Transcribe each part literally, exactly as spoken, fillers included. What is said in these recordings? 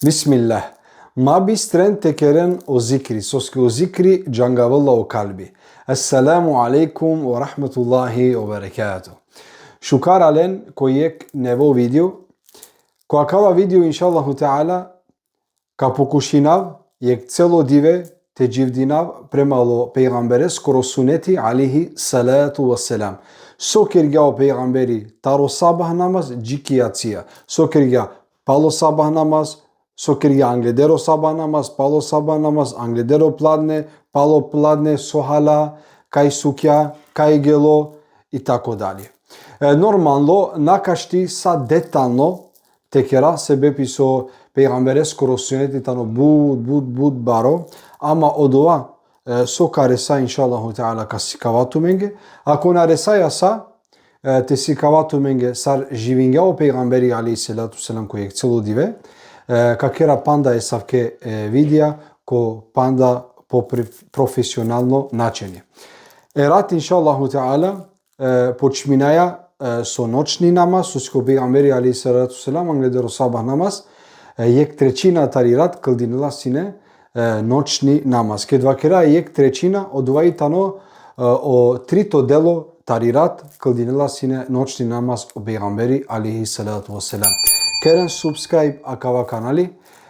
Bismillah. Ma bistren te keren o zikri, soske o zikri džangavela o kalbi. Esselamu alejkum ve rahmetullahi ve berekatuh. Šukar alen ko jekh nevo video. Ko akava video, inšallahu teala, ka pokušinav jekh celo dive te dživdinav prema o pejgambereskoro suneti, alejhi salatu ve selam. So kergja o pejgamberi taro sabah namaz dži ki jacija. So kergja palo sabah namaz, so kergja angleder o sabah namaz, palo sabah namaz, angleder o pladne, palo pladne, so hala, kaj sukja, kaj gelo, i tako dalje. E, normalno, na ka šti sa detaljno te kera, sebepi so pejgambereskoro suneti tano but, but, but baro, ama odova, e, so ka resa, inšallahu teala, ka sikava tumenge. Ako na resaja sa, e, te sikava tumenge sar živingja o pejgamberi, alejhi salatu selam, ko jekh celo dive, e, ka kera panda esavke, e, videa, ko panda po pri-, profesionalno načenje. E rat, inšallahu teala, e, počminaja, e, so noćni namaz, soske o pejgamberi, alejhi salatu selam, angleder o sabah namaz, e, jekh trećina tari rat kldinela sine, e, noćni namaz. Ked vakera jekh trećina, odova i tano, e, o trito delo tari rat kldinela sine noćni namaz o pejgamberi, alejhi salatu ve selam. Keren subscribe akava kanali,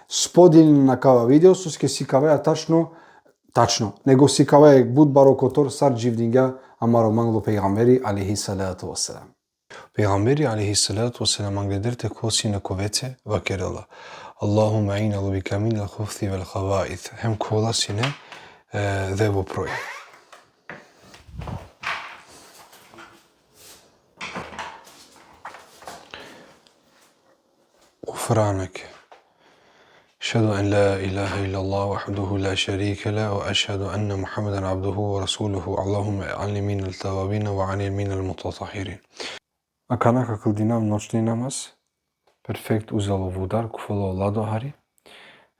spodelinen akava video, soske sikavaja tačno, tačno, nego sikavaja jekh but baro kotor sar dživdingja amaro manglo pejgamberi, alejhi salatu ve selam. Pejgamberi, alejhi salatu ve selam, angleder te khuvel sine ko ve ce, vakerela: Allahumme inni e'uzu bike minel hubusi vel habais. Hem khuvel sine, e, dhevo proj. غفرانك. أشهد أن لا إله إلا الله وحده لا شريك له، وأشهد أن محمدا عبده ورسوله. اللهم اجعلني من التوابين واجعلني من المتطهرين. Akana ka kldinav noćni namaz, perfekt uzalo vudar, khuvel o lado hari.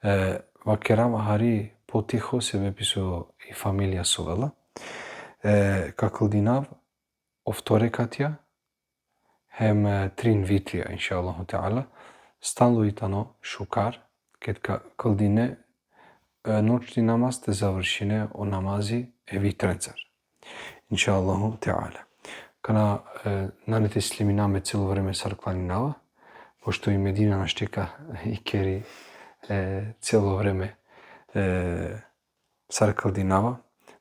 E, vakerav hari potiho, sebepi so i familija sovela. E, ka kldinav ofto rekatja, hem, e, trin vitrija, inšallahu teala. Stalno i tano šukar, ked ka kldine, e, noćni namaz, te završine o namazi e vitrencar, inšallahu teala. Kana, e, nane te sliminav me celo vreme sar klaninava, pošto i Medina našti ka ikeri, e, celo vreme, e, sar kldinava,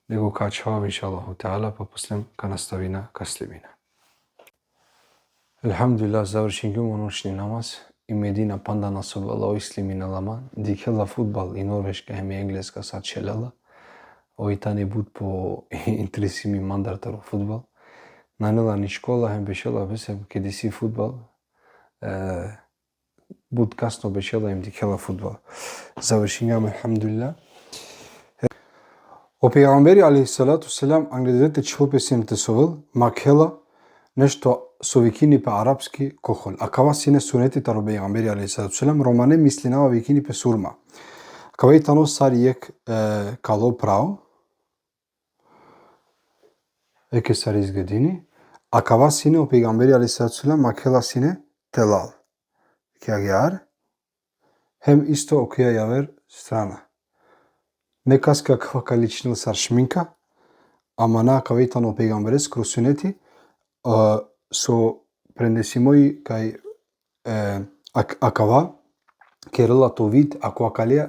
nego ka ačhavav, inšallahu teala, pa posle ka nastavina ka slimina. Elhamdulillah, završingjum o noćni namaz, i Medina panda na sovela, oj sliminela man, dikhela fudbal i Norveška hem i Engleska sar čhelela, oj tani but po interesimi mandar taro fudbal. Nane la ni škola, hem bešela bes hem ked isi fudbal, e, but kasno bešela hem dikhela fudbal. Završingjam, elhamdulillah. O pejgamberi, alejhi salatu selam, angleder te čhol pe sine te sovel, makhela nešto so vikini pe arapski kohol. Akava sine suneti taro pejgamberi, alejhi salatu selam, romane mislinava vikini pe surma. Akava i tano sar jekh, e, kalo prao, eke sar izgledini. Akava sine o pejgamberi, alejhi salatu selam, makhela sine telal. Ki agjar, hem isto okija javer strana. Nekaske akava ka ličinel sar šminka, ama na, akava i tano pejgambereskoro suneti, e, so prenesimo i kaj, e, ak-, akava kerela to vid, ako akalea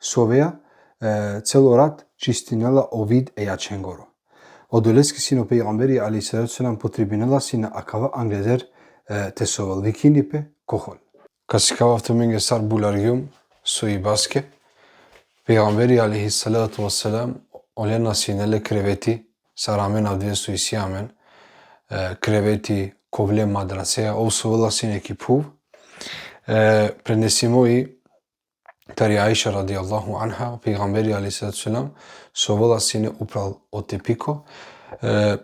sovea, e, celo rat čistinela o vid e jaćhengoro. Odoleske sine o pejgamberi, alejhi salatu selam, potrebinela sine akava angleder, e, te sovel, vikini pe kohol. Ka sikavav tumenge sar bulargjum so i baske. Pejgamberi, alejhi salatu ve selam, olena sine le kreveti, sar amen avdive so isi amen, e, kreveti kovle madraseja, ov sovela sine ki phuv. E, prenesimo i tari Aiša, radijallahu anha, pejgamberi, alejhi salatu selam, sovela sine upral o tepiko. E,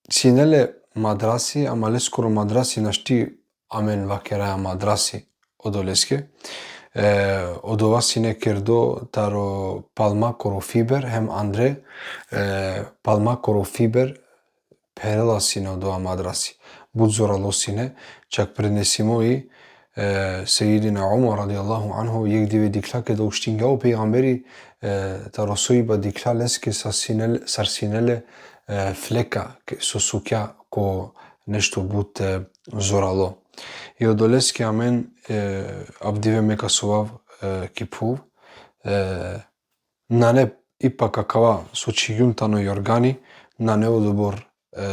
sine le madrasi, ama leskoro madrasi našti amen vakeraja madrasi odoleske. E, odova sine kerdo taro palmakoro fiber, hem andre, e, palmakoro fiber pherela sine odova madrasi. But zoralo sine, čak prenesimo i e, Sejidina Umar radijallahu anhu, jekh dive dikhla keda uštingja o pejgamberi, e, taro sojba dikhla leske sar sine le, sar sine le, e, fleka, ke, so sukja ko nešto but, e, zoralo. I odoleske amen, e, avdive me ka sovav, e, ki phuv, e, nane ipak akava so čhivgjum tano jorgani, nane odobor, e,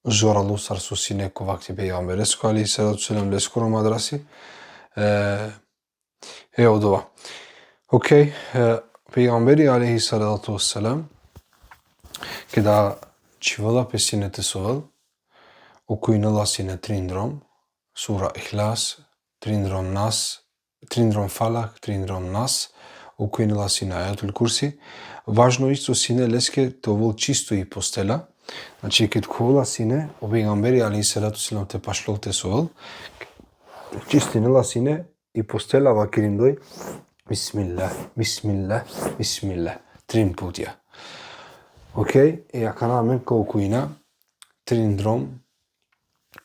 zoralo sar so sine ko vakti pejgamberesko, alejhi salatu selam, leskoro madrasi. E, e odova. Okej, e, pejgamberi alejhi salatu selam, keda čhivela pe sine te sovel, okujnela sine trin drom, sura Ihlas, trin drom Nas, trin drom Falak, trin drom Nas, okujnela sine Ajatul Kursi. Važno isto sine leske te ovel čisto i postela. Znači, ked kuvela sine, o pejgamberi alejhi salatu selam te pašljol te sovel, čistinela sine i postela vakerindoj: Bismillah, bismillah, bismillah. Trin putja. Okej, e akana amen ka okujna trin drom,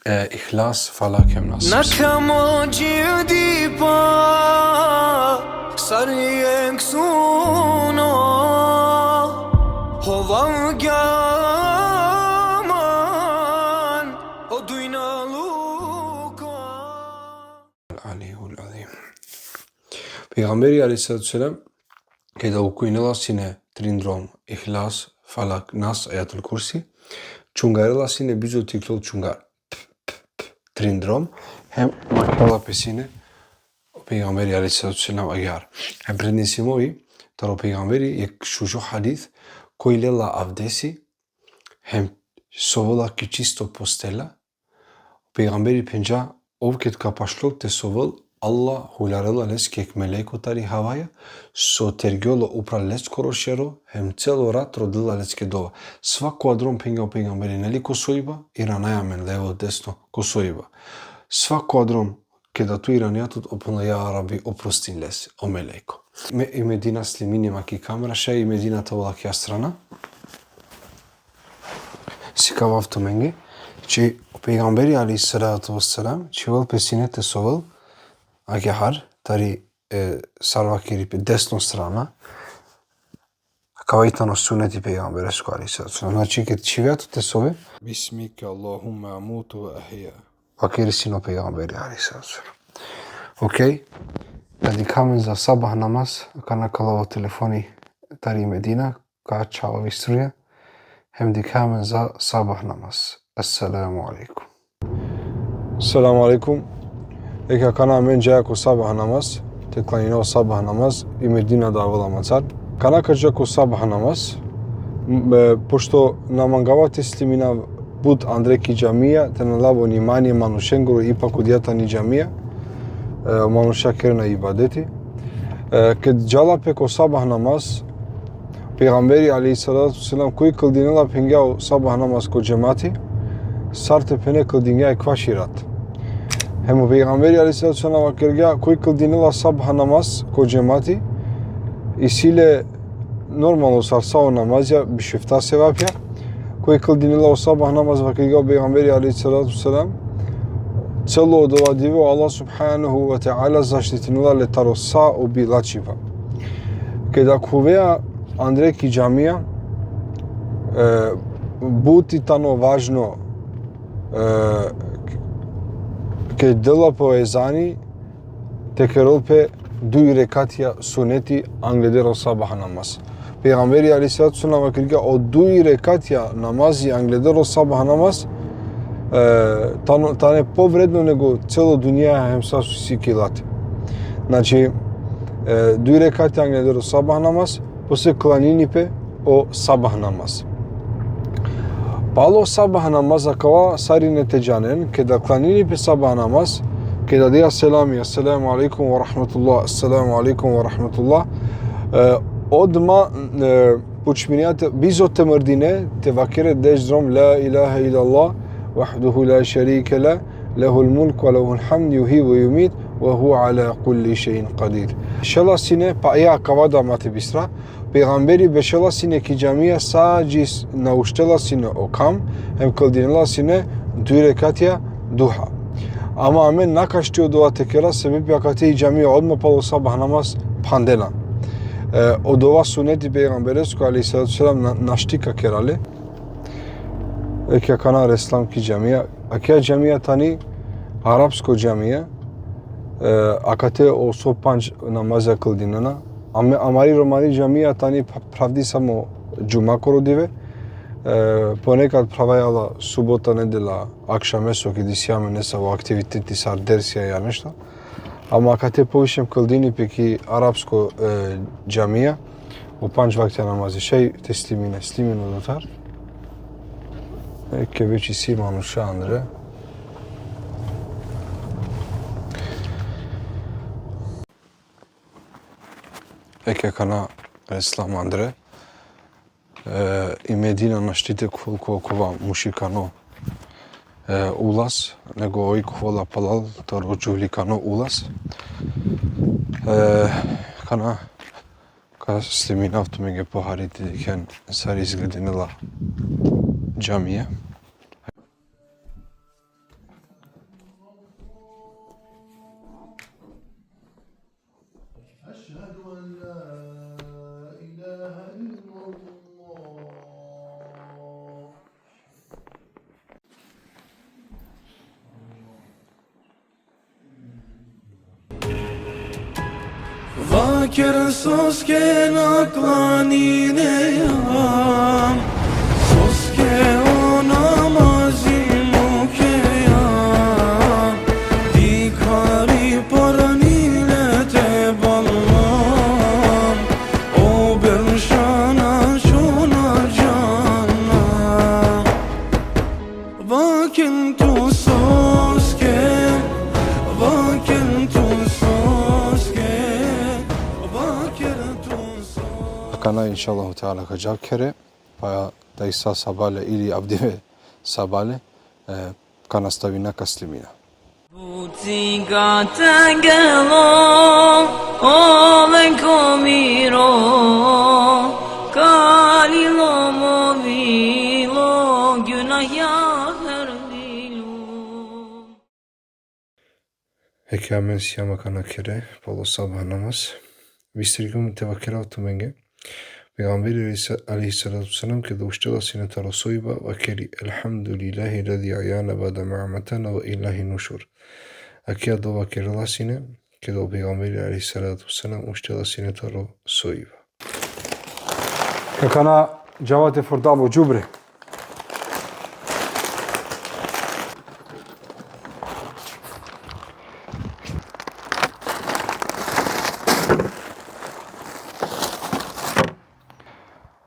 e, Ihlas, Falak hem Nas. Nakamo dživdipa, sar jekh suno, hovavgja man o dunjaluko. Alihul azim. Pejgamberi alejhi salatu selam, keda okujnela sine trin drom Ihlas, Falak, Nas, Ajatul Kursi, čungarela sine bizo te iklol čungar. Trin drom, hem makhela pe sine o pejgamberi alejhi salatu selam agjar. Hem prenesimo i taro pejgamberi jekh šužo hadis, koj lela avdesi, hem sovela ki čisto postela, o pejgamberi phenđa: Ov ked ka pašljol te sovel, Allah huljarela leske jekh meleko tari havaja, so tergjola upral leskoro šero, hem celo rat rodela leske dova. Svako adrom, phenđa o pejgamberi, neli ko sojba, iranaja amen levo desno ko sojba. Svako adrom, keda tu iranea tut, ov phenela: Ja Rabbi, oprostin les, o meleko. Me, i Medina slimini ma ki kamera, šaj i Medina te ovel akija strana. Sikavav tumenge. Znači, o pejgamberi alejhi salatu vesselam, čhivel pe sine te sovel, agjaar, tari, e, sar vakeri pe, desno strana. Akava i tano suneti pejgamberesko alejhi salatu vesselam. Znači, ked čhivea tu te sove: Bismike Allahumme emutu ve ehja. Vakeri sine o pejgamberi alejhi salatu vesselam. Okej. Da dikha amen za sabah namaz, akana ka lav o telefoni tari Medina, ka čhavav istorija, hem dikha amen za sabah namaz. Esselamu alejkum. Selamu alejkum. Eke akana amen džaja ko sabah namaz, te klanjina o sabah namaz, i Medina da avela mancar. Akana ka dža ko sabah namaz, m, e, pošto na mangava te sliminav but andre ki džamija, te na lav o vнимание manušengoro, ipak odija tani džamija, e, manuša kerena ibadeti. E, ked džala pe ko sabah namaz, pejgamberi alejhi salatu vesselam, koj kldinela, phengja, o sabah namaz ko džemati, sar te phene kldingja ekvaš i rat. Hem o pejgamberi alejhi salatu vesselam vakergja: Koj kldinela sabah namaz ko džemati, isi le normalno sar sa o namazija, biš efta sevapja. Koj kldinela o sabah namaz, vakergja o pejgamberi alejhi salatu vesselam, celo odova dive o Allah subhanahu ve teala zaštitinela le taro sa o bilačhipa. Keda khuvea andre ki džamija, e, but i tano važno, e, ked dela pe o ezani, te kerol pe duj rekatja suneti angleder o sabah namaz. Pejgamberi alejhi salatu vesselam vakergja: O duj rekatja namazi angleder o sabah namaz, e, tano, tane povredno nego celo dunja hem sa so isi ki late. Znači, e, duj rekatja angleder o sabah namaz, posle klanini pe o sabah namaz. Palo sabah namaz, akava sarine te džanen, keda klanini pe sabah namaz, keda dea selami: Esselamu alejkum ve rahmetullah, esselamu alejkum ve rahmetullah, e, odma, e, počminea te, bizo te mrdine, te vakere deš drom: La ilahe illallah, vahdehu la šerike leh, lehul mulk ve lehul hamd, juhji ve jumit, ve huve ala kulli šejin kadir. Šela sine, pa e akava da ma te bistra, pejgamberi bešela sine ki džamija sa džis na uštela sine o kam, hem kldinela sine duj rekatja duha. Ama amen na ka šti odova te kera, sebepi akate i džamija odma palo sabah namaz phandena. E, odova suneti pejgamberesko, alejhi salatu selam, na, našti ka kera le. Eke akana reslam ki džamija. Akija džamija tani arapsko džamija. E, akate o so pandž namaza kldinena. Ame, amari romani džamija tani pa-, phravdi samo džumakoro dive. E, ponekad phravaja la subota, nedela, akšameso kedi si amen nesavo aktiviteti sar dersija ja nešto. Ama akate poviše kldini pe ki arapsko, e, džamija, o pandž vaktija namazi. Šaj te slimine, slimin odotar. Eke već isi manuša andre. Eke akana reslam andre. E, i Medina našti te khuvol ko kova mušikano, e, ulaz, nego oj khuvola palal taro džuvlikano ulaz. E, akana ka sliminav tumenge pohari te dikhen sar izgledinela džamija. أشهد أن لا إله إلا الله. Vakir soske naklonine jam, soske o namazi muke jam, dikhari pornile te ballam, o beršana čuna džana. Vakin tu soske, vakin tu soske, vakin tu soske. Akana, inšallahu teala, ka džav khere, pa da isa sabale ili avdive sabale, e, ka nastavina ka slimina. Buci ka te gelo, ole ko miro, kalilo mo vilo, gunahja hrdilo. Eke amen sijam akana khere, palo sabah namaz. Bistrigum te vakerav tumenge. Pejgamberi alejhi sa-, alejhi salatu selam, keda uštela sine taro sojba, vakeri: Elhamdulillahi lezi ahjana ba'de ma amatena ve ilejhin nušur. Akija dova kerela sine, keda o pejgamberi alejhi salatu selam uštela sine taro sojba. Akana džava te frdava o džubre.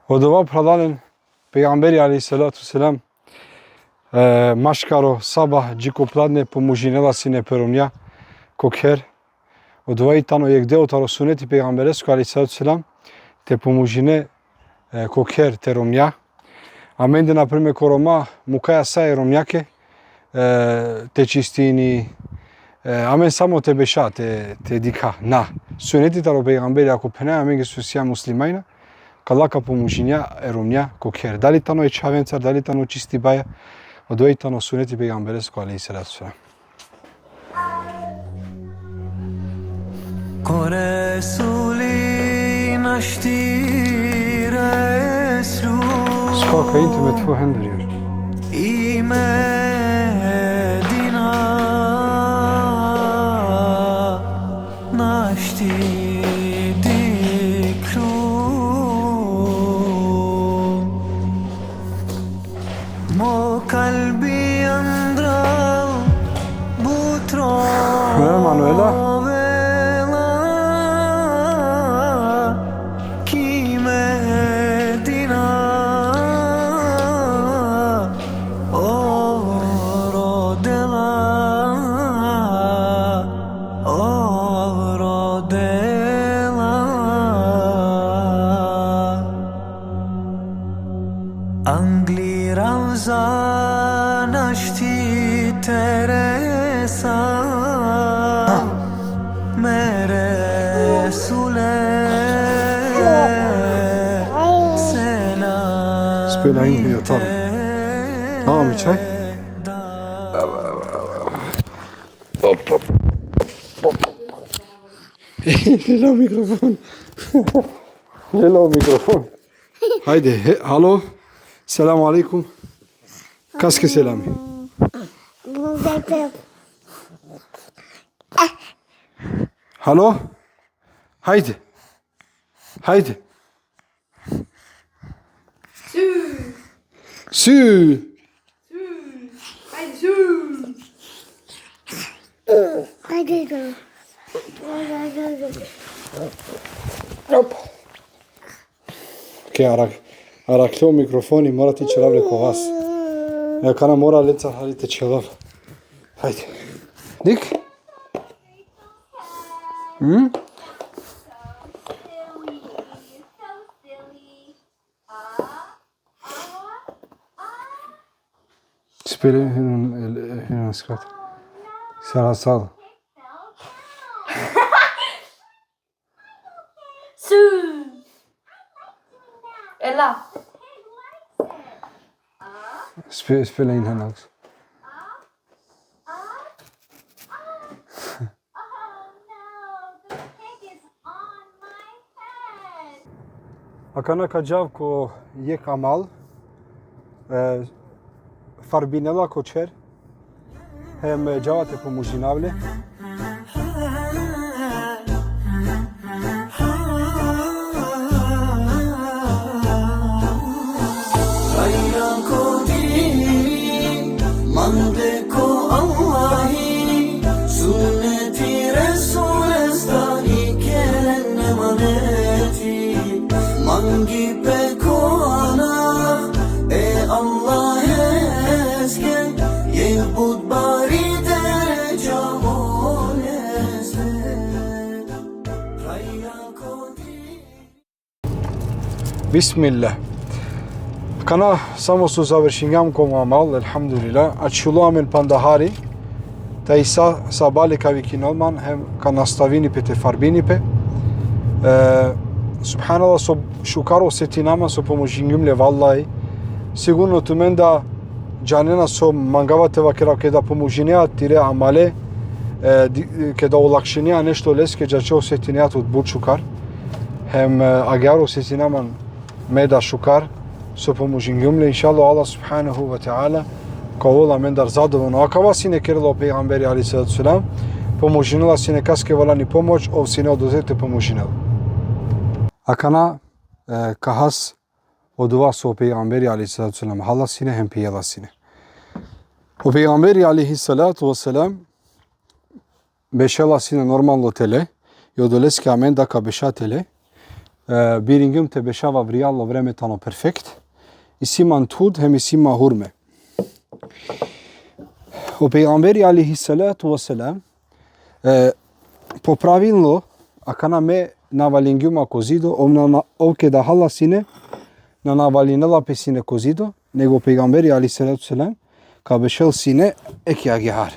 Odova, phralalen, pejgamberi alejhi salatu selam, e, maškaro sabah dži ko pladne pomožinela sine pe romnja ko kher. Odova i tano jekh deo taro suneti pejgamberesko alejhi salatu selam, te pomožine, e, ko kher te romnja. Amende, na primer, ko Roma, mukaja sa e romnjake, e, te čistini, e, amen samo te beša, te, te dikha. Na. Suneti taro pejgamberi, ako phena amenge so sijam muslimanja, kala ka pomožinja e romnja ko kher. Dali tano e čhavencar, dali tano čistibaja, odova i tano suneti pejgamberesko alejhi salatu selam. Ko Resuli našti reslu. Skaka inte me tfu hendri. I Medina našti diklu. Mo kalbi andral butro. He, Manuela. Vela ki Medina o rodela, o rodela. Angli Ravza našti te resa, mere sule selam. Spela in hiya, tamam. Tamam, çay. Lelo mikrofon. Lelo mikrofon. Hajde, he, halo. Selamu alejkum. Kaske selami? Halo? Hajde. Hajde. Sü. Sü. Sü. Hajde, sü. Hajde, sü. Hop. Ke arak, arakhle o mikrofoni, mora te čhelav le ko vas. Ja, akana mora lencar hari te čhelav. Hajde. Dik? Hm? Spere, hinon, hinon skat. Sala sal. Sü. Ela. Spe-, spela in hanax. Akana ka džav ko jekh amal, e, farbinela ko čher, hem džava te pomožinav le. Hajra ko din, mande ko Allahi, suneti Resulestar ikeren emaneti. Mangi pe ko ana e Allaheske, jekh but bari dereja oleste. Hajra ko din. Bismillah. Akana samo so završingjam ko amal, elhamdulillah. Ačhilo amen panda hari. Taj sa sabale ka vikinel man, hem ka nastavini pe te farbini pe. E, subhanallah, so šukar osetina man, so pomožingjum le, vallahi. Sigurno tumen da džanena so mangava te vakerav, keda pomožinea tire amale, e, di-, keda olakšinea nešto leske, džače osetinea tut but šukar. Hem, e, agjaar osetina man me da šukar, so pomožingjum le, inšallah, Allah subhanahu ve teala ka ovel amendar zadovoljno. Akava sine kerela o pejgamberi alejhi salatu selam, pomožinela sine kaske valjani pomoć, ov sine odozete pomožinel. Akana, e, ka has odova so o pejgamberi alejhi salatu selam hala sine hem pijela sine. O pejgamberi alejhi salatu ve selam bešela sine normalno tele, i odoleske amen da ka beša tele, e, biringjum te bešav avrijal, o vreme tano perfekt, isi man thud hem isi man hurme. O pejgamberi alejhi salatu ve selam, e, po pravilno, akana me navalingjum ma ko zido, ov na, na, ov keda hala sine, na navalinela pe sine ko zido, nego o pejgamberi alejhi salatu selam ka bešel sine eke agjaar.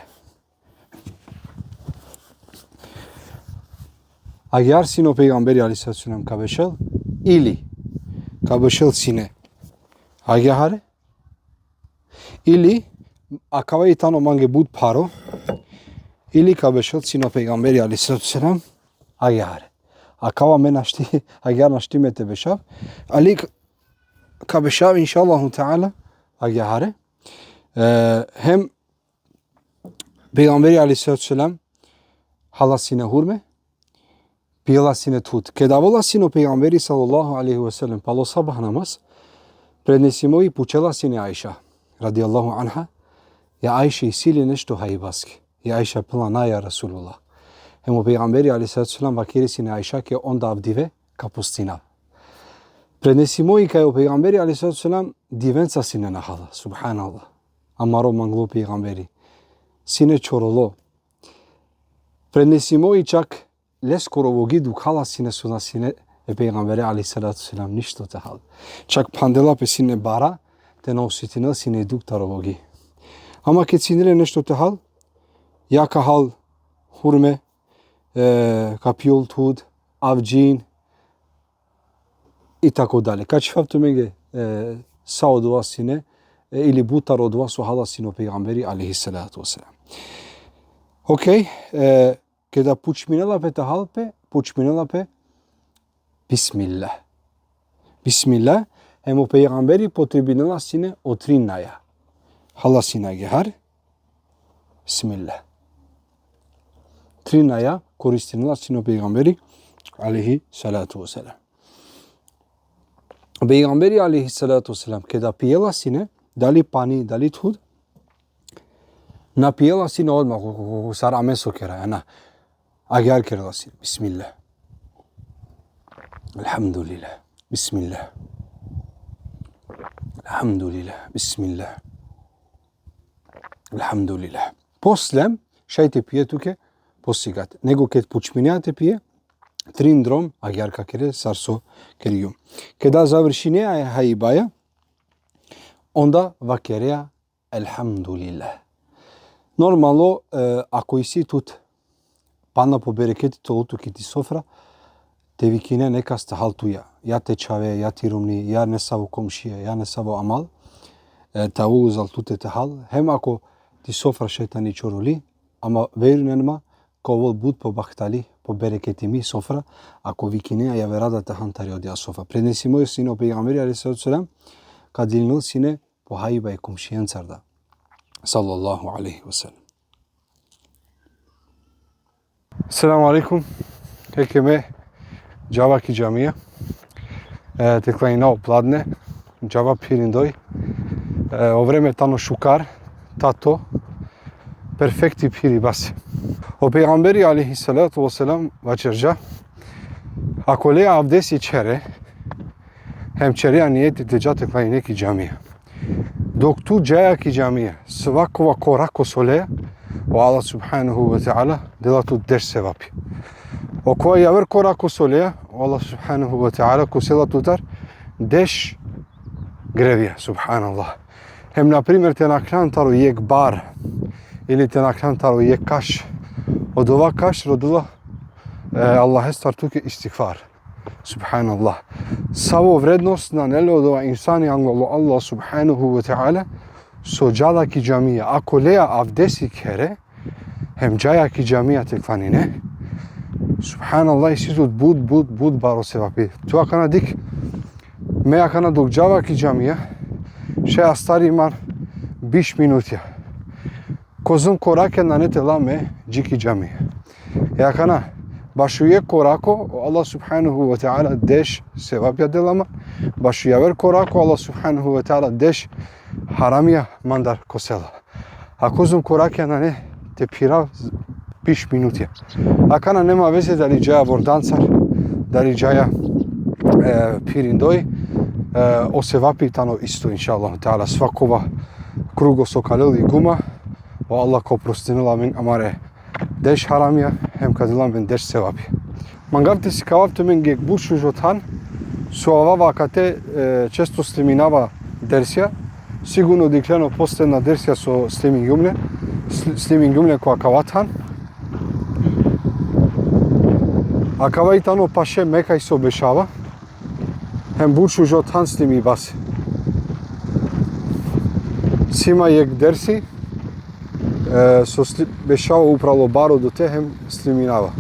Agjaar sine o pejgamberi alejhi salatu selam ka bešel, ili ka bešel sine agjaare, ili akava i tano mange but pharo, ili ka bešel sine o pejgamberi alejhi salatu selam agjaare. Akava me našti, agjaar našti me te bešav, ali k-, ka bešav inšallahu teala agjaare. E, hem pejgamberi alejhi salatu selam hala sine hurme, pijela sine thud. Keda avela sine o pejgamberi sallallahu alejhi ve sellem palo sabah namaz, prenesimo i pučela sine Ajša, radijallahu anha: Ja Ajša, isi li nešto hajbaske? Ja Ajša phenela: Na, ja Resulullah. Hem o pejgamberi alejhi salatu selam vakeri sine Ajšake: Onda avdive ka postinav. Prenesimo i kaj o pejgamberi alejhi salatu selam divenca sine na hala, subhanallah. Amaro manglo pejgamberi. Sine čorolo. Prenesimo i čak leskoro vogi dukhala sine, so na sine e pejgambere alejhi salatu selam ništo te hal. Čak phandela pe sine bara, te na osetinel sine dukh taro vogi. Ama ked sine le nešto te hal, ja ka hal hurme, e, ka pijol thud, avdžin, i tako dalje. Ka čhivav tumenge, e, sa odova sine, e, ili but taro odova so hala sine o pejgamberi alejhi salatu ve selam. Okej, e, keda pučminela pe te hal pe, počminela pe Bismillah. Bismillah, hem o pejgamberi potrebinela sine o trin naja. Hala sine agjaar. Bismillah. Trin naja koristinela sine o pejgamberi, alejhi salatu ve selam. O pejgamberi, alejhi salatu ve selam, keda pijela sine, dali pani, dali thud, na pijela sine odma, ko, ko, ko, sar amen so kera, na. Agjaar kerela sine. Bismillah. Elhamdulillah. Bismillah. Elhamdulillah. Bismillah. Elhamdulillah. Posle, šaj te pije tuke posigate. Nego ked počminea te pije, trin drom, agjaar ka kere, sar so kerigjum. Keda završinea e hajbaja, onda vakerea Elhamdulillah. Normalno, e, ako isi tut pana po bereketi te ovel tuke ki ti sofra, te vikine nekas te hal tuja. Ja te čhave, ja ti romni, ja nesavo komšija, ja nesavo amal, e, te ovel uzal tute te hal. Hem ako ti sofra šaj tani čoroli, ama verujnen ma, ka ovel but po bahtali, po bereketimi sofra, ako vikine javera da te han tari odija sofra. Prenesimo sine o pejgamberi, alejhi salatu ve selam, ka delinel sine po hajba e komšijencar da. Sallallahu alejhi ve sellem. Selamu alejkum. Eke me džava ki džamija. E, te klanjinav o pladne. Džava phirindoj. E, o vreme tano šukar, tato. Perfekti phiri bas. O pejgamberi, alejhi salatu ve selam, vaćerđa: Ako le avdesi čhere, hem čerea nijeti te dža te klanjine ki džamija. Dok tu džaja ki džamija, svakova korako so lea, o Allah subhanahu ve teala dela tut deš sevapi. Okova javer korako so lea, o Allah subhanahu ve teala kosela tutar deš grevija, subhanallah. Hem, na primer, te nakhljan taro jekh bar, ili te nakhljan taro jekh kaš, odova kaš rodela, e, Allahestar tuke istigfar. Subhanallah. Savo vrednost nane le odova insani anglo Allah subhanahu ve teala, so džala ki džamija. Ako lea avdesi khere, hem džaja ki džamija te klanine. Subhanallah, isi tut but, but, but baro sevapi. Tu akana dikh, me akana dok džava ki džamija, šaj astari man biš minutja. Kozom korake nane te la me dži ki džamija. E akana, bašo jekh korako, o Allah subhanahu ve teala deš sevapja dela man, bašo javer korako, Allah subhanahu ve teala deš haramija mandar kosela. A kozom korake nane te phirav biš minutja. Akana nema veze dali džaja vordancar, dali džaja, e, phirindoj, e, o sevapi tano isto, inšallahu teala. Svakova krugo so ka lel i guma, o Allah ka oprostinel amen amare deš haramija, hem ka del amen deš sevapi. Mangav te sikavav tumen jekh but šužo than, so avava akate, e, često sniminava dersija, sigurno dikhlen o posledna dersija so snimingjum le, sl-, snimingjum le ko akava than. Akava i tano paše Meka i so bešava, hem but šužo than snimi bas. Si ma jekh dersi, e, so sli-, bešava upralo baro dute hem sniminava.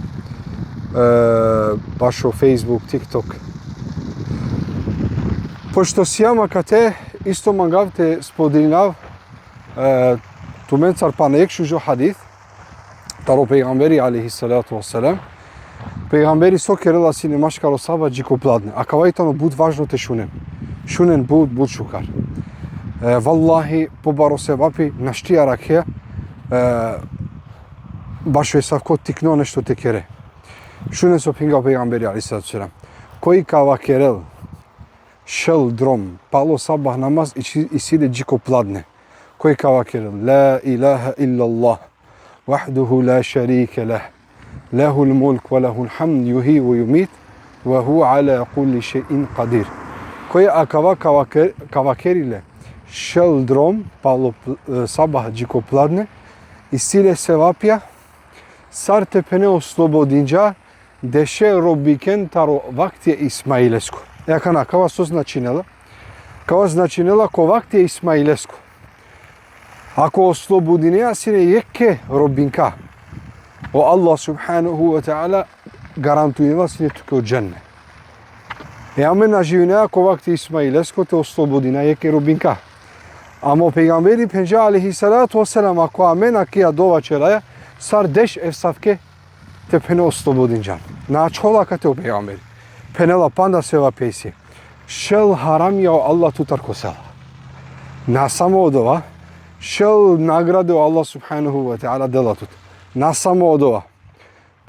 E, bašo Facebook, TikTok. Pošto sijam akate, isto mangav te spodelinav, e, tumencar pana jekh šužo hadis, taro pejgamberi alejhi salatu ve selam. Pejgamberi so kerela sine maškaro sabah dži ko pladne. Akava i tano but važno te šunen. Šunen but, but šukar. E, vallahi, pobaro sevapi našti arakhe, e, bašo esavko tikno nešto te kere. Šunen so phenga o pejgamberi alejhi salatu ve selam. Koj ka vakerel šel drom palo sabah namaz, isi, isi le dži ko pladne. Koj ka vakerel: La ilaha illallah, vahdehu la šerike leh, lehul mulk ve lehul hamd, juhji ve jumit, ve huve ala kulli šejin kadir. Koj akava ka vaker-, ka vakeri le šel drom palo pl-, e, sabah dži ko pladne, isi le sevapja sar te phene oslobodinđa deše robiken taro vakti e Ismailesko. E akana, kava so značinela? Kava značinela ko vakti e Ismailesko. Ako oslobodinea sine jekhe robinka, o Allah subhanahu ve teala garantuinela sine tuke o dženne. E amen na živinea ko vakti Ismailesko te oslobodina jekhe robinka. Ama o pejgamberi phenđa alejhi salatu vesselam, ako amen akija dova ćeraja, sar deš evsavke te phene oslobodinđan. Na ačhola kate o pejgamberi. Phenela panda sevapja isi. Šel haramija o Allah tutar kosela. Na samo odova, šel nagrade o Allah subhanahu ve teala dela tut. Na samo odova.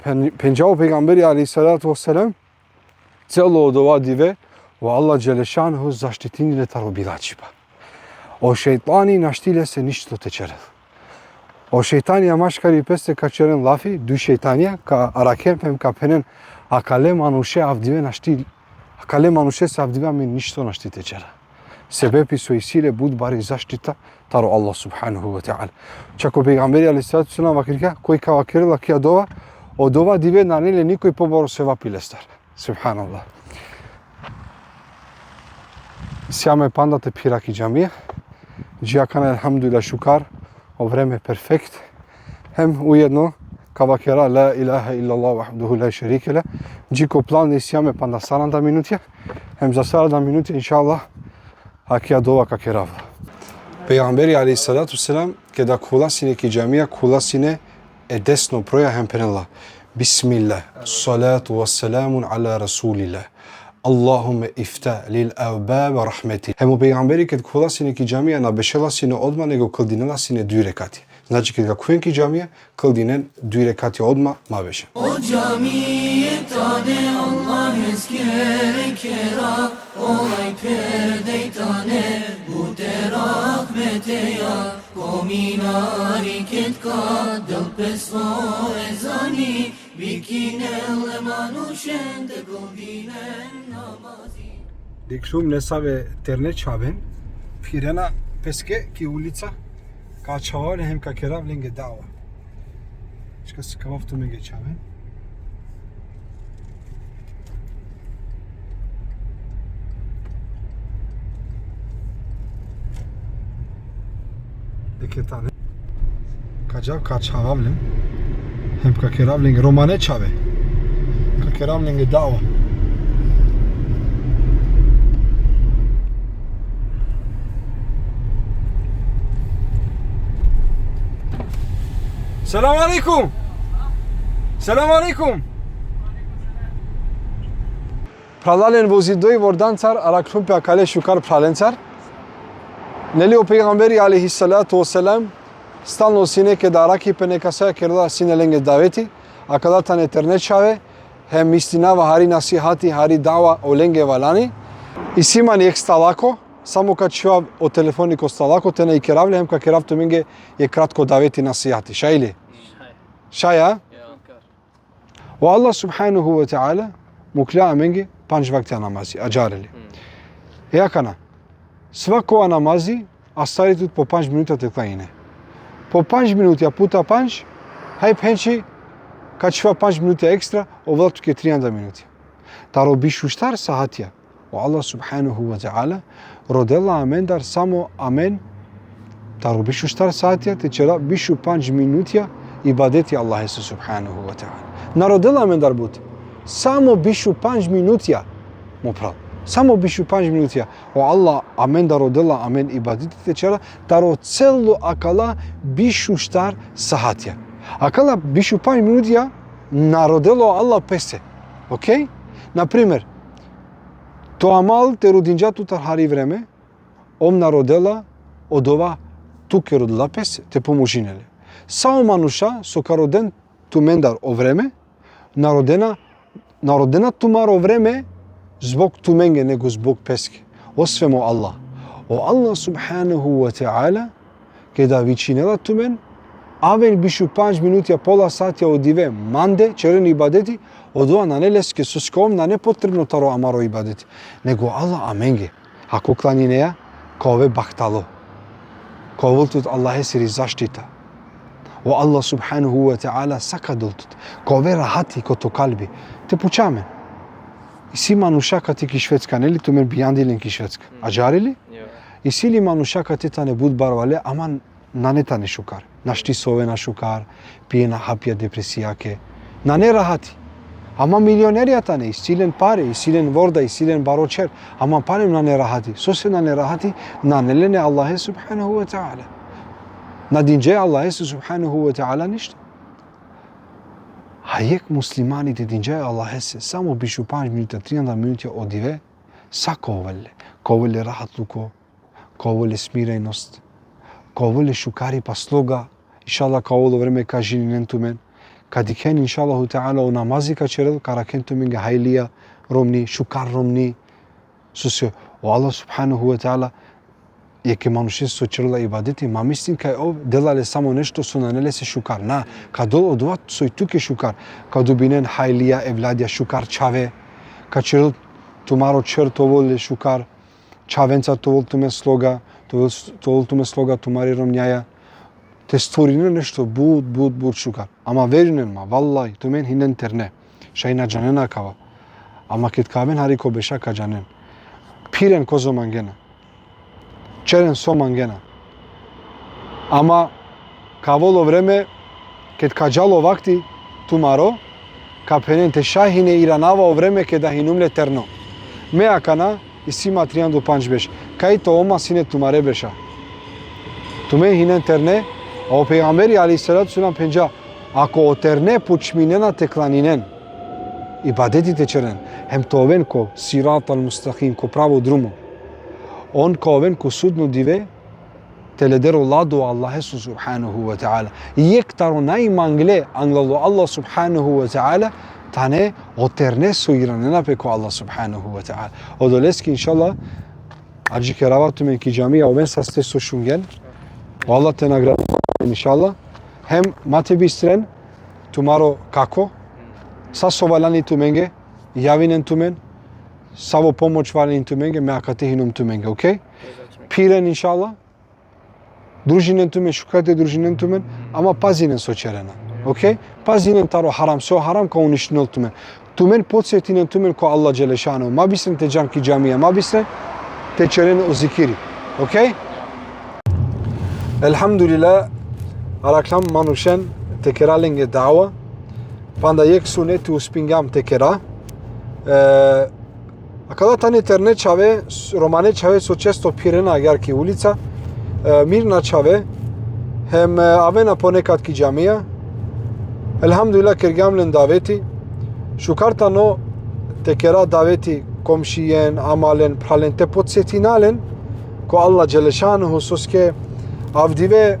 Phen-, phenđa o pejgamberi alejhi salatu vesselam, celo odova dive, o Allah dželle šanuhu zaštitini le taro bilačhipa. O šejtani našti lese ništo te ćerel. O šejtani maškari peste ka ćeren lafi, duj šejtanija ka arakhen pe hem ka phenen: akale manuše avdive našti, akale manušese avdive amen ništo našti te ćera. Sebepi so isi le but bari zaštita taro Allah subhanahu ve teala. Čak o pejgamberi alejhi salatu vesselam vakergja, koj ka vakerel akija dova, odova dive nane le nikoj pobaro sevapi lestar. Subhanallah. Sijam e panda te phira ki džamija. Dži akana, elhamdulillah, šukar, o vreme perfekt. Hem ujedno ka vakera la ilaha illallah vahdehu la šerike leh. Dži ko plan isi sijam e panda saranda minutja. Hem za saranda minutja, inšallah, akija dova ka kerav. Pejgamberi alejhi salatu selam, keda khulasine ki džamija, khulasine e desno proja hem phenela: Bismillah, salatu ve selamun ala Resulillah. Allahumme iftah lil ebvabe rahmeti. Hem o pejgamberi ked khulasine ki džamija na bešela sine odma, nego kldinela sine duj rekati. Znači, ked ka khuven ki džamija, kldinen duj rekati odma, ma bešen. O džamije tane Allah eskere kera, olaj perde tane, bute rahmeteja, ko minari ked ka del pes o ezani, bikinel manušen te kldinen namazi. Dikhlum nesave terne čhaven, phirena peske ki ulica, ka čhavav len hem ka kerav lenge dava. Ška sikavav tumenge čhaven. Eke tane. Ka džav ka čhavav len. Hem ka kerav len romane čhave. Ka kerav len dava. Selam alejkum. Selam alejkum. Phralalen, vozidoj vordancar, arakhlum pe akale šukar phralencar. Neli o pejgamberi alejhi salatu ve selam stalno sine keda arakhi pe nekasaja kerela sine lenge daveti, akala tane terne čhave, hem istinava hari nasihati, hari dava olenge valjani. Isi man jekh stalako, samo ka čhivav o telefoni ko stalako, te na ikerav le, hem ka kerav tumenge jekh kratko daveti, nasihati. Šaj li? Šaj. Šaj, a? Ja. O Allah subhanahu ve teala mukhlja amenge pandž vaktija namazi, adžareli. E akana, svako namazi astari tut po pandž minuta te klanine. Po pandž minutja puta pandž, haj phenči ka čhiva pandž minutja ekstra, ovela tuke trianda minutja. Taro biš u štar saatja, o Allah subhanahu ve teala rodela amendar samo amen, taro biš u štar saatja te ćera biš u pandž minutja ibadeti Allahese subhanahu ve teala. Na rodela amendar but. Samo biš u pandž minutja, mo phral. Samo biš u pandž minutja. O Allah amendar rodela amen ibadeti te ćera taro celo akala biš u štar saatja. Akala biš u pandž minutja na rodela o Allah pese. Okej? Na primer, to amal te rodinđa tutar hari vreme, ov na rodela odova tuke, rodela pese, te pomožine le. Sa o manuša so ka roden tumendar o vreme, na rodena, na rodena tumaro vreme zbog tumenge, nego zbog peske. Osvem o Allah. O Allah subhanahu ve teala keda vičinela tumen, aven biš u pandž minutja, pola satja o dive mande, ćeren ibadeti, odova nane leske, soske ov nane potrebno taro amaro ibadeti, nego Allah amenge. Ako klanjineja, ka ove bahtalo. Ka ovel tut Allahesiri zaštita. O Allah subhanahu ve teala sa ka del tut. Ka ove rahati ko to kalbi. Te puča amen. Isi manuša kate ki Švedska, neli, tumen bijandi len ki Švedska. Adžareli? Jo. Isi li manuša kate tane but barvale, ama nane tane šukar. Našti sovena šukar, pijena hapja depresijake. Nane rahati. Ama milionerija tane, isi len pare, isi len vorda, isi len baro čher. Ama palem nane rahati. Sose nane rahati? Nane len e Allahe subhanahu ve teala. Na dinđe Allahese subhanahu ve teala ništo. A jekh muslimani te dinđa e Allahese samo biš u pandž minuta, trianda minuta o dive, sa ka ovel le. Ka ovel le rahatluko, ka ovel le smirenost, ka ovel le šukaripa, sloga. Inšallah, ka ovel o vreme ka ženinen tumen. Ka dikhen, inšallahu teala, o namazi ka čerel, ka arakhen tumenge hajlija romni, šukar romni. Sose o Allah subhanahu ve teala jekhe manušese so čerela ibadeti, ma mislin kaj ov dela le samo nešto so nane lese šukar. Na, ka del odova soj tuke šukar. Ka dobinen hajlija, evladija, šukar čhave. Ka čerel tumaro čher te ovel le šukar. Čhavenca te ovel tumen sloga, te ovel, te ovel tumen sloga tumare romnjaja. Te stvorinen nešto but, but, but šukar. Ama verinen ma, vallahi, tumen hinen terne. Šaj na džanen akava. Ama ked ka aven hari ko beša ka džanen. Phiren kozo mangena. Čeren so mangena. Ama ka avol o vreme, ked ka džal o vakti tumaro, ka phenen te šaj hine iranava o vreme keda hinum le terno. Me akana isi ma trianda u pandž beš. Kaj to oma sine tumare beša. Tumen hinen terne, a o pejgamberi alejhi salatu selam phenđa, ako o terne počminena te klaninen, ibadeti te čeren, hem te oven ko sirat al-mustakim, ko pravo drumo, on ka oven ko sudno dive, te leder o lado Allaheso subhanahu ve teala. Jekh taro najmangle anglal o Allah subhanahu ve teala, tane o terne so iranena pe ko Allah subhanahu ve teala. Odoleske, inšallah, adžikerava tumen ki džamija, oven saste so šungen. O Allah te nagradini, inšallah. Hem ma te bistren, tumaro kako, sa so valjani tumenge, javinen tumen, savo pomoć valjani tumenge, me akate hinum tumenge, okej? Phiren, inšallah. Družinen tumen, šukar te družinen tumen, ama pazinen so čerena. Okej? Pazinen taro haram, so haram ka uništinel tumen. Tumen podsetinen tumen ko Allah dželle šanuhu. Ma bistren te džan ki džamija, ma bistren te čeren o zikiri. Okej? Elhamdulillah, araklam manušen te kera lenge dava. Panda jekh suneti uspingjam te kera. E, akala tane terne čhave, s-, romane čhave so često phirena agjar ki ulica, e, mirna čhave, hem, e, avena ponekad ki džamija. Elhamdulillah, kergjam len daveti. Šukar tano te kera daveti komšijen, amalen, phralen, te podsetina len ko Allah dželle šanuhu, soske avdive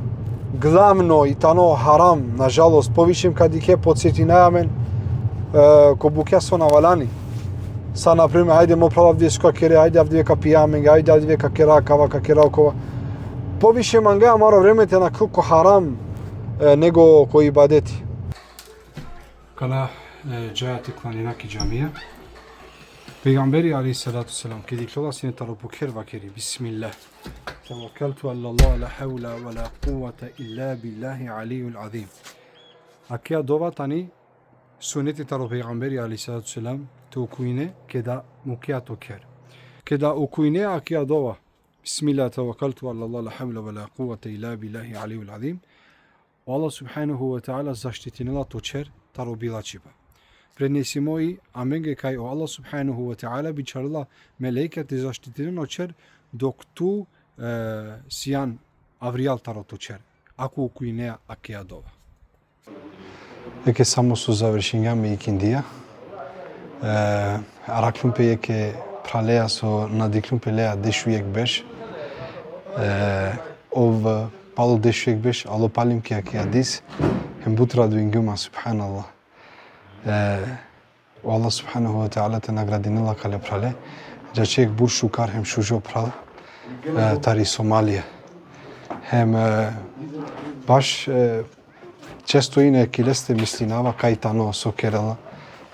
glavno i tano haram, nažalost, poviše ka dikhe, podsetina amen, e, ko bukja so na valjani. Sa, na primer, hajde mo phral, avdive so ka kere, hajde avdive ka pija amenge, hajde avdive ka kera kava, ka kera okova. Poviše mange amaro vreme te nakhel ko haram, e, nego ko ibadeti. Kana, e, džaja te klanina ki džamija. Pejgamberi alejhi salatu selam, ked ikljola sine taro po kher, vakeri: Bismillah. Tevekkeltu alallah, la havle ve la kuvvete illa billahi alijul azim. Akija dova tani suneti taro pejgamberi alejhi salatu selam, te ukujne keda mukea to kher. Keda ukujne akija dova: Bismillah, tevekkeltu alallah, la havle ve la kuvvete illa billahi alijul azim. O Allah subhanahu ve teala zaštitinela to kher taro bilačhipa. Prenesimo i amenge kaj o Allah subhanahu ve teala bičharela melejke te zaštitinen o kher dok tu, e, sijan avrijal taro to kher, ako ukujnea akija dova. Eke samo so završingjam i ikindija. E, araklum pe jekhe phraleja so na diklum pe leja dešujekh berš. E, ov palo dešujekh berš alo palem ki akija dis. Hem but raduingjum ma, subhanallah. E, o Allah subhanahu ve teala te nagradinel akale phrale. Džaček but šukar hem šužo phral, e, tari Somalija. Hem, e, baš, e, često ine ki leste mislinava kaj tano, so kerela.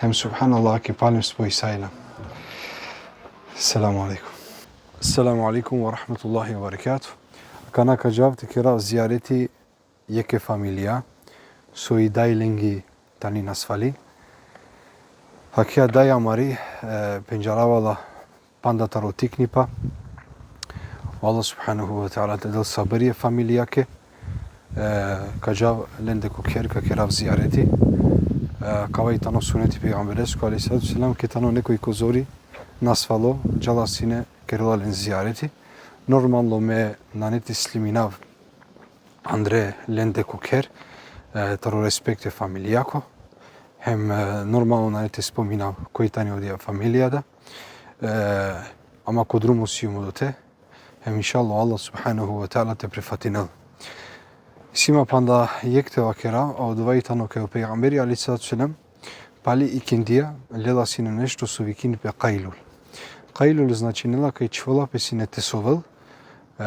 Hem subhanallah, ki palem spojisajna. Selamu alejkum. Selamu alejkum ve rahmetullahi ve berekatuh. Akana ka džav te kera zijareti jekhe familija, so i daj lengi tani nasvali. Akija daj amari, e, pendžarava la panda taro tiknipa. O Allah subhanahu ve teala te del sabri e familijake. E, ka džav lende ko kher, ka kerav zijareti. E, Akava i tano suneti pejgamberesko, alejhi salatu selam, ke tano nekoj ko zori, nasvalo, džala sine, kerela len zijareti. Normalno me nane te sliminav andre lende ko kher, e, taro respekte familijako, hem, e, normalno nane te spominav koj tani odija familija da, e, ama ko drumo sijum odote, hem inšallah Allah subhanahu ve teala te prifatinel. Isi ma panda jekh te vakera, a odova i tano kaj o pejgamberi alejhi salatu selam, pali ikindija, lela sine nešto so vikini pe kajlul. Kajlul značinela kaj čhivela pe sine te sovel, e,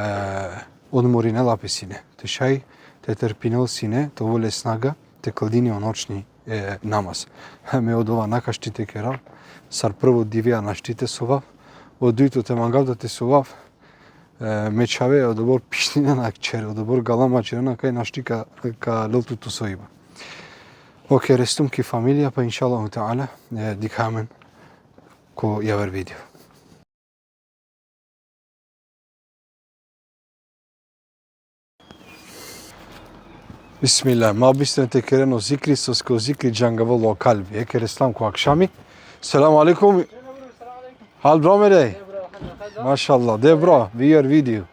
odmorinela pe sine. Te šaj te terpinel sine, te ovel le snaga, te kldini o noćni, e, namaz. Me odova na ka šti te kerav, sar prvo divea našti te sovav, o dujto te mangav da te sovav, e, me čhave, odobor pištinena kćer, odobor galama ćerena, kaj našti ka, ka lel tut o soiba. Okej, restum ki familija, pa inšallahu teala, e, dikha amen ko javer video. Bismillah, ma bistren te keren o zikri, soske o zikri džangavela o kalbi. Ekere selam ko akšami. Selamu alejkum. Hal bro mere? Mašallah, de bro, vi jer video.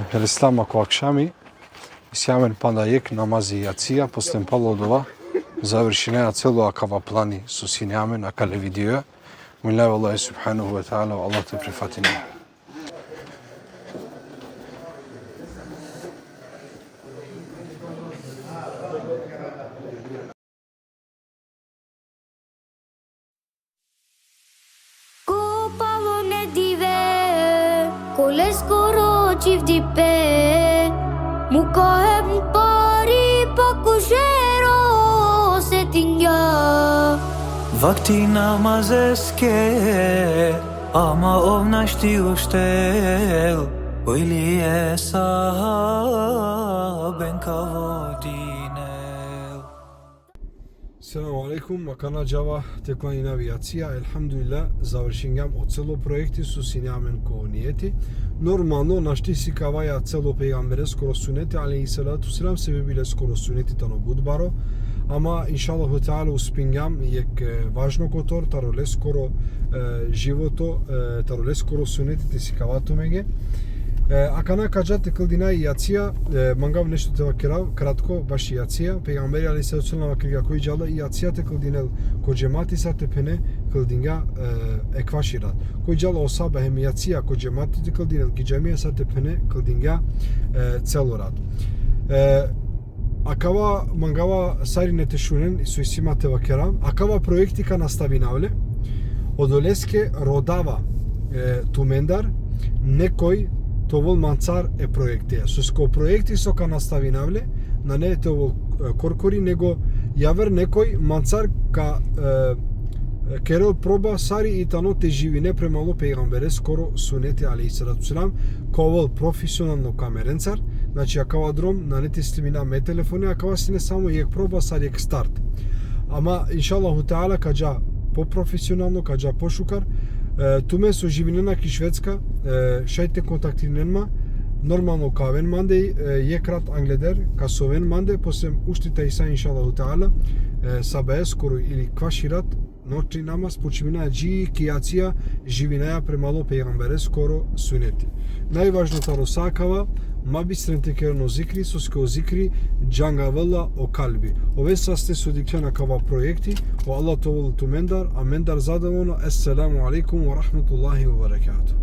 Ekere selam ko akšami. Isi amen panda jekh namazi jacija, posle palo odova završinaja celo akava plani so sine amen akale videoja. Molinav Allah subhanahu ve teala, Allah te prifatini. Ko palo ne dive, ko leskoro čhivdipe, muka hem pari pa ko šero setingja. Vakti namazeske, ama ov našti uštel, koj li e sahaben ka vodinel. Selamu alejkum, akana džava te klaninav jacija, elhamdulillah, završingjam o celo projekti so sine amen ko nijeti. Normalno, našti sikavaja celo pejgambereskoro suneti, alejhi salatu selam, sebebi leskoro suneti tano but baro. Ama, inšallahu teala, uspingjam jekh, e, važno kotor, taro leskoro, e, životo, e, taro leskoro suneti te sikava tumenge. E, akana ka dža te kldina i jacija, e, mangav nešto te vakerav, kratko, baši jacija. Pejgamberi alejhi salatu selam vakergja koj džala i jacija te kldinel ko džemati, sar te phene kldingja, e, ekvaš i rat. Koj džala o sabah hem jacija ko džemati te kldinel ki džamija, sar te phene kldingja, e, celo rat. E, akava mangava sarine te šunen, so isi ma te vakerav. Akava projekti ka nastavinavle. Odoleske rodava, e, tumendar, nekoj te ovel mancar e projekteja. Soske o projekti so ka nastavinavle, nane te ovel, e, korkori, nego javer nekoj mancar ka, e, kerel proba sar i tano te živine premalo pejgambereskoro suneti alejhi salatu selam, ka ovel profesionalno kamerencar, znači akava drom nane te snimina me telefone, akava sine samo jekh proba sar jekh start. Ama, inšallahu teala, ka dža po profesionalno, ka dža po šukar. E, tumen so živinena ki Švedska, e, šaj te kontaktirinen ma, normalno ka aven mande, e, jekh rat angleder, ka soven mande, posle ušti ta isa, inšallahu teala, e, sabaheskoro ili kvaš i rat, noćni namaz, počmina dži ki jacija, živinaja premalo pejgambereskoro suneti. Najvažno taro sa akava, ma bistren te keren o zikri, soske o zikri džangavela o kalbi. Ove saste so dikhlen akava projekti, o Allah te ovel tumendar, amendar zadovoljno. Esselamu alejkum ve rahmetullahi ve berekatuhu.